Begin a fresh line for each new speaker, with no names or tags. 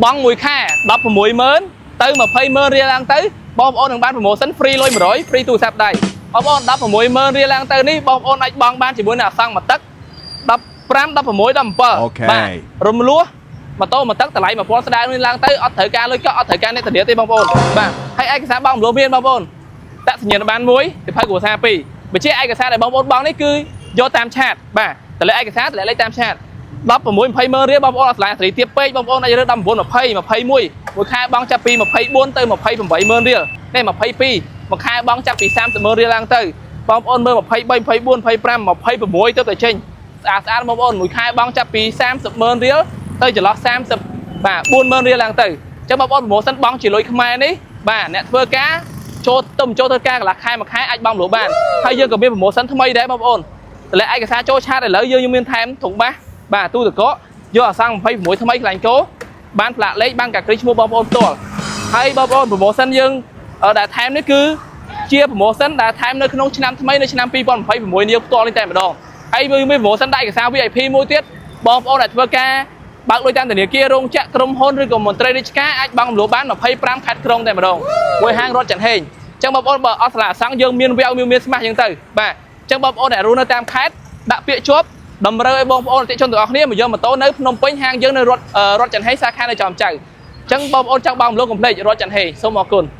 បង់មួយខែ160000ទៅ200,000រៀលឡើងទៅបងប្អូននឹងបាន promotion free លុយ100 free ទូរស័ព្ទដៃបងប្អូន160000រៀលឡើងទៅនេះបងប្អូនអាចបង់បានជាមួយនឹងអាសង់មួយទឹក15 16 17
OK
បាទរំលោះម៉ូតូមួយទឹកតម្លៃ1000ស្ដើងនេះឡើងទៅអត់ត្រូវការលុយកក់អត់ត្រូវការអ្នកធានាទេបងប្អូនបាទហើយឯកសារបង់រំលោះមានបងប្អូនតាក់សញ្ញាបត្រមួយសៀវភៅគ្រួសារពីរបញ្ជាឯកសារដែលបងប្អូនបង់នេះគឺយកតាម chat បាទតម្លាក់ឯកសារតម្លាក់លេខតាម chat 16 20ម៉ឺនរៀលបងប្អូនអត់ឆ្លាញ់សេរីទៀបពេកបងប្អូនអាចរើស19 20 21មួយខែបង់ចាប់ពី24ទៅ28ម៉ឺនរៀលនេះ22មួយខែបង់ចាប់ពី30ម៉ឺនរៀលឡើងទៅបងប្អូនមើល23 24 25 26ទៅទៅចេញស្អាតស្អាតបងប្អូនមួយខែបង់ចាប់ពី30ម៉ឺនរៀលទៅចន្លោះ30បាទ4ម៉ឺនរៀលឡើងទៅអញ្ចឹងបងប្អូន promotion បង់ជាលុយខ្មែរនេះបាទអ្នកធ្វើការចូលទៅចូលធ្វើការកន្លះខែមួយខែអាចបង់រំលោះបានហើយយើងក៏មាន promotion ថ្មីដែរបងប្អូនតម្លាក់ឯកសារចូល chat ឥឡូវយើងមានថែមធុងបាសបាទទូទឹកកកយកអាសង់26ថ្មីខ្លាញ់គោបានផ្លាកលេខបានកាគ្រីឈ្មោះបងប្អូនផ្ទាល់ហើយបងប្អូន promotion យើងដែលថែមនេះគឺជា promotion ដែលថែមនៅក្នុងឆ្នាំថ្មីនៅឆ្នាំ2026នេះផ្ទាល់នេះតែម្ដងហើយយើងមាន promotion ដាក់ឯកសារ VIP មួយទៀតបងប្អូនដែលធ្វើការបើកលុយតាមធនាគាររោងចក្រក្រុមហ៊ុនឬក៏មន្ត្រីរាជការអាចបង់រំលោះបាន25ខេត្តក្រុងតែម្ដងមួយហាងរត់ចន្ទហេងអញ្ចឹងបងប្អូនបើអត់ស្លាអសង្ឃយើងមានវែវមានស្មាស់អញ្ចឹងទៅបាទអញ្ចឹងបងប្អូនដែលរស់នៅតាមខេត្តដាក់ពាក្យជាប់តម្រូវឲ្យបងប្អូនអតិថិជនទាំងអស់គ្នាមកយកម៉ូតូនៅភ្នំពេញហាងយើងនៅរត់រត់ចន្ទហេងសាខានៅចោមចៅអញ្ចឹងបងប្អូនចង់បង់រំលោះកុំភ្លេចរត់ចន្ទហេងសូមអរគុណ។